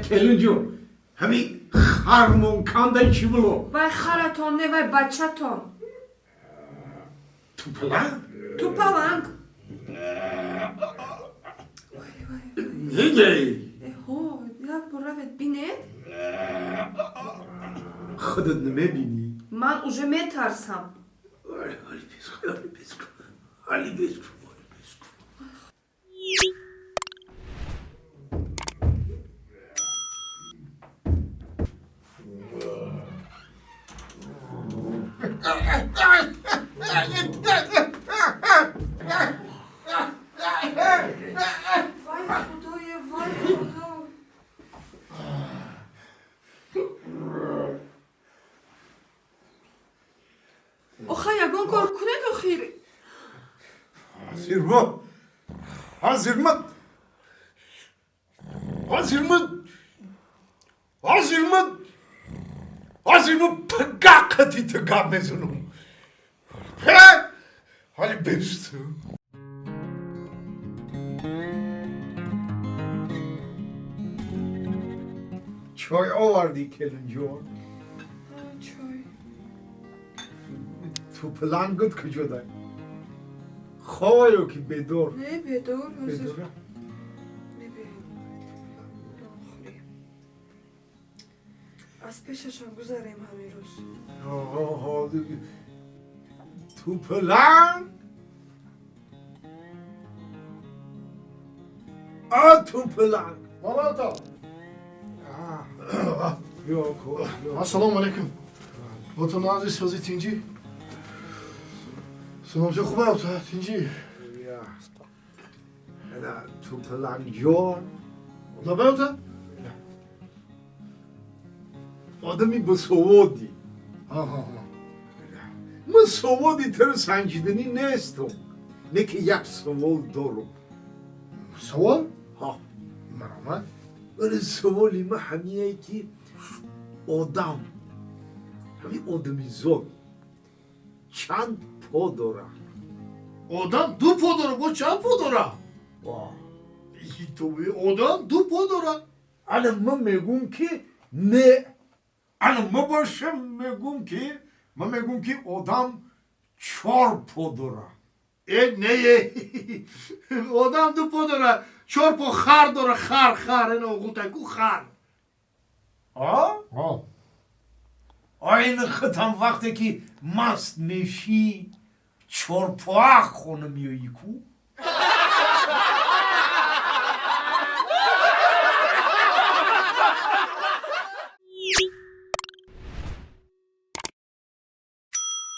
Келинҷон, ҳами хармон кандай чӣ було? Вай харатон не, вай бачатон. Тупаланг? Тупаланг. Негей? Ҳо, як бор равед бинед. Худат намебинӣ? Ман уже метарсам. Али бес, али бес, али бес, али бес. Вай худое, вай худо. Оха, ягон кор кунед охир. Ҳозир ма, ҳозир ма, ҳозир ма, ҳозир ма, ҳозир ма пага қати ту гап мезанам. Ҳоли бес ту. Чой овардӣ, келинҷон? Чой. Тупалангат куҷо дай? Хова ё ки бедор? Не, бедор ҳозир. Бедора? Мебиёем. Хӯрӣ. Аз пешашон гузарем ҳамин рӯз. Тупаланг, а тупаланг. Малата. Ассалому алайкум. Ватан азиз, сози тинҷӣ? Саломатӣ хуб аст, тинҷӣ? Тупалангҷон. Лабаята? Одами босаводӣ. Ман саводи туро санҷиданӣ нестам, не ки як савол дорам. Савол? Ҳа. Марҳамат. Вале саволи ман ҳамие ки одам, ҳамин одамизод чанд по дорад? Одам ду по дорад, бо чанд по дорад? Одам ду по дорад. Ана ман мегӯм ки не, ана ман бошам мегӯм ки, ман мегӯм ки одам чор по дорад. Э, не, одам ду по дорад, чор по хар дорад, хар, хар, ина оғултай ку хар. А ин худам вақте ки маст мешӣ, чорпоа хона меоӣ ку.